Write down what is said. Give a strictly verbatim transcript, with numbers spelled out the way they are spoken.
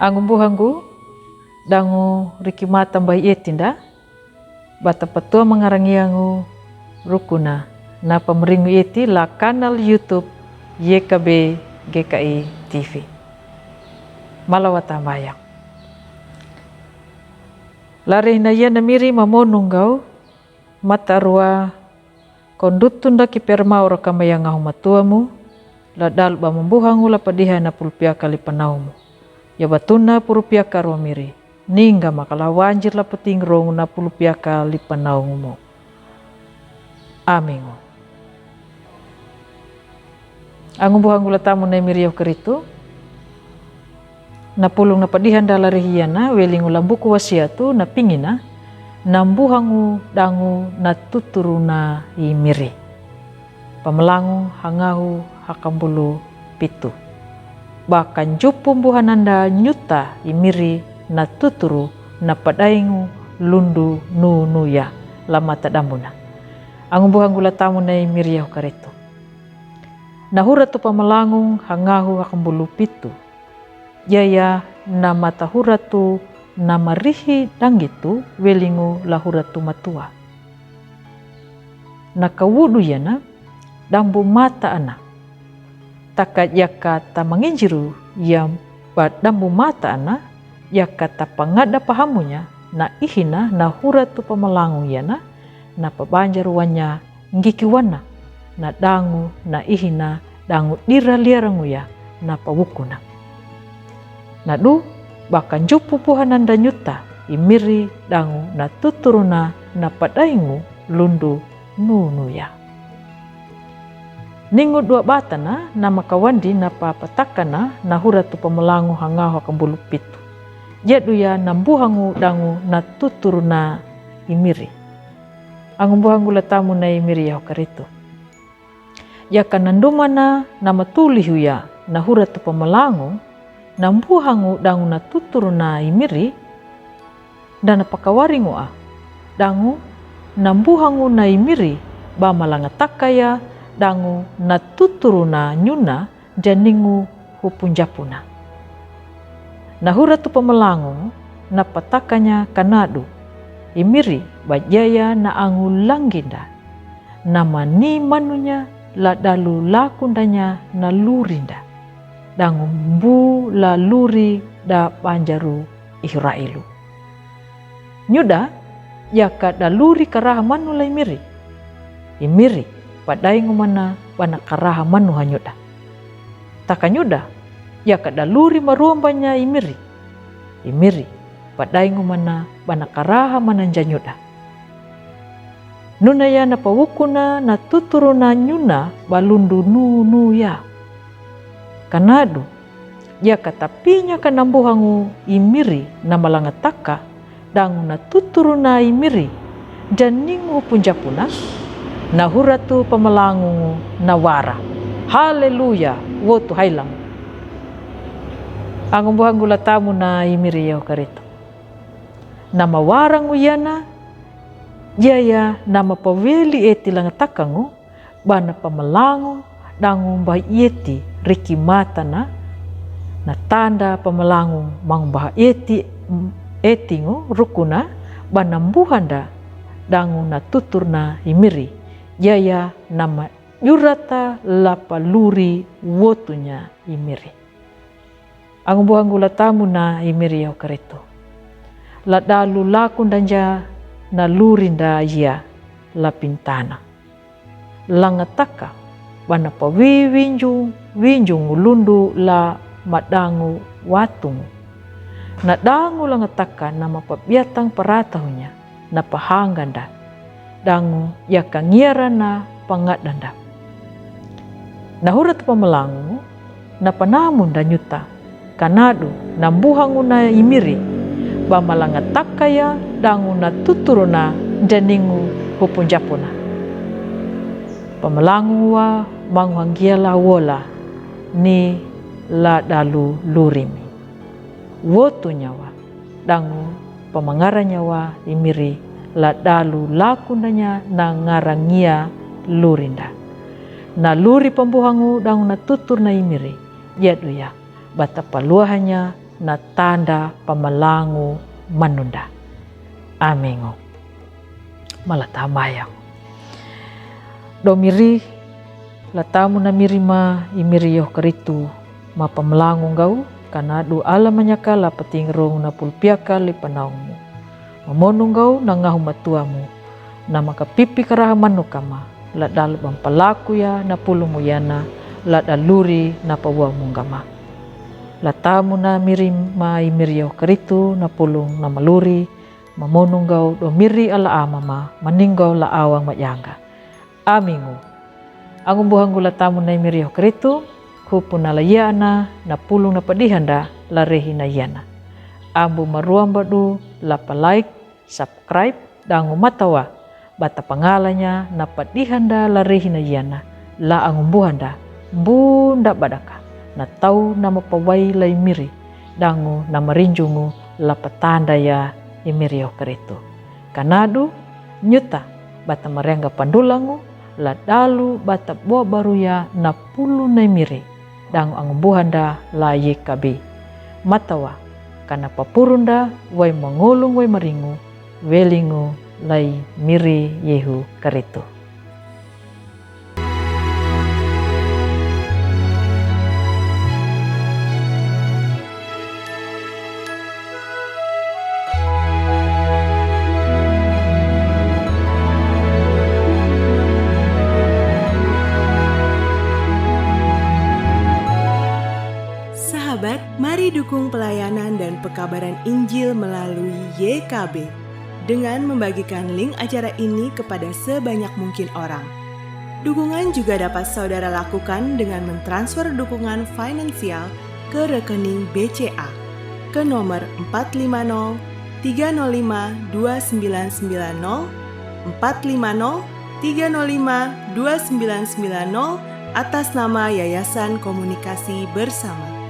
Angumbuhangu, dangu riki mata mbai eti nda, bata patua mangarangiangu rukuna, na pamringu eti la kanal YouTube Y K B G K I T V. Malawa tambayang. Lari na ia na miri mamonungau, mata rua, kondutunda ki permau raka maya ngahu matuamu, la dalu ba mambuhangu la padiha na pulupia kali panaumu. Ya batuna pulupia ka rua miri, ninga makala wanjir la puting rong na pulupia kali panaungumu. Amingu. Angumbuhangu la tamu na imiri yahu karitu. Na pulung na padihan dala rihia na welingu la buku wasiatu na pingina, na mbuhangu dangu na tuturu na imiri. Pamalangu hangahu hakambulu pitu. Ba kanjupu mbuhananda nyuta imiri na tuturu na padaingu lundu nu nuya la mata dambuna. Angumbuhangu la tamu na imiri yahu karitu. Na huratu pamalangu hangahu hakambulu pitu. Yaya na mata huratu na marihi dangitu welingu la huratu matua. Na kawudu yana dambu mata ana. Taka yaka ta manginjiru ya ba dambu mata ana, yaka ta pangada pahamunya na ihina na huratu pamalangu yana, na pabanjaru wanya ngiki wana, na dangu na ihina dangu dira liaranguya na pawukuna. Na du ba kanjupu puhananda nyuta imiri dangu na tuturuna na padaingu lundu nu nuya. Ningu dua batana na makawandi na papatakana na huratu pamalangu hangahu hakambulu pitu. Yaduya na mbuhangu dangu na tuturuna imiri. Angumbuhangu la tamu na imiri yahu karitu. Yaka na ndumana na matulihuya na huratu pamalangu, na mbuhangu dangu na tuturu na imiri, dana pakawaringu a, dangu na mbuhangu na imiri, ba malangatakaya dangu na tuturu na nyuna, daningu hupunjapuna. Na huratu pamalangu na patakanya kanadu imiri ba yaya na angu langinda. Na mani manunya la dalu lakundanya na lurinda. Dangu mbu la luri da banjaru Israelu. Nyuda, yaka daluri karaha manu la imiri. Imiri, padaingu mana bana karaha manu ha nyuda. Taka nyuda, yaka daluri maruambanya imiri. Imiri, padaingu mana bana karaha mananja nyuda. Nuna ya na pawukuna na tuturuna nyuna balundu nu nu ya. Kanadu, yaka tapinya ka na mbuhangu imiri na malangataka, dangu na tuturuna imiri, daningu hupunjapuna, na huratu pamalangungu na wara. Haleluya, wotu hailang. Angumbuhangu la tamu na imiri yahu karitu. Na mawarangu yana, yaya na mapaweli eti langatakangu, bana pamalangu, dangu mba eti riki matana, na tanda pamalangu mangu mba eti, etingu rukuna, bana mbuhanda, dangu na tuturna imiri, yaya na majurata la paluri wotunya imiri. Angumbuhangu la tamu na imiri yahu karitu. La dalu lakundanja na lurinda ya la pintana. Langataka, bana pawi winju, winju ngulundu la madangu watungu. Na dangu langataka na mapabiatang paratahunya, na pahanganda. Dangu yaka ngiara na pangadanda. Na huratu pamalangu, na panamunda nyuta, kanadu, na mbuhangu na imiri, ba malangataka ya, dangu na tuturuna, daningu hupunjapuna. Pamalangu wa mangu hangia la wola, ni la dalu lurimi. Wotunya wa, dangu pamangaranya wa imiri la dalu lakundanya na ngarangia lurinda. Na luri pambuhangu dangu na tuturna imiri, yaduya, bata paluahanya na tanda pamalangu manunda. Amingu. Malata mayang. Domiri latamu na miri ma i miri yoh karitu ma pamalangu ngau, kana du ala manyaka la pating rong na pulpiaka li panaungmu. Mamonu ngau na ngahu matuamu, na makapipi karaha manu kama, la dal bampalaku ya na pulumu yana, la daluri na pawamu ngama. Latamu na miri ma i miri yoh karitu na pulung na maluri, mamonu ngau domiri ala amama, maninggau la awang majanga. Amingu. Angumbuhangu latamu na i miri yoh karitu, kupu na la yana, na pulung na padihanda, la rehi na yana. Ambu maruamba du, la pa like, subscribe, dangu matawa, bata pangalanya na padihanda la rehi na yana, la angumbuhanda, bunda badaka, na tau na mapawai la i miri, dangu na marinjungu la patanda ya i miri yoh karitu. Kanadu, nyuta, bata marianga pandulangu, la dalu bata bua baruya na pulu na i miri, dangu angumbuhanda la yekabi. Matawa, kana papurunda, wai mangolung wai maringu, welingu, lai miri yoh karitu. Sahabat, mari dukung pelayanan dan pekabaran Injil melalui Y K B dengan membagikan link acara ini kepada sebanyak mungkin orang. Dukungan juga dapat saudara lakukan dengan mentransfer dukungan finansial ke rekening B C A ke nomor empat lima nol tiga nol lima dua sembilan sembilan nol, empat lima nol tiga nol lima dua sembilan sembilan nol, atas nama Yayasan Komunikasi Bersama.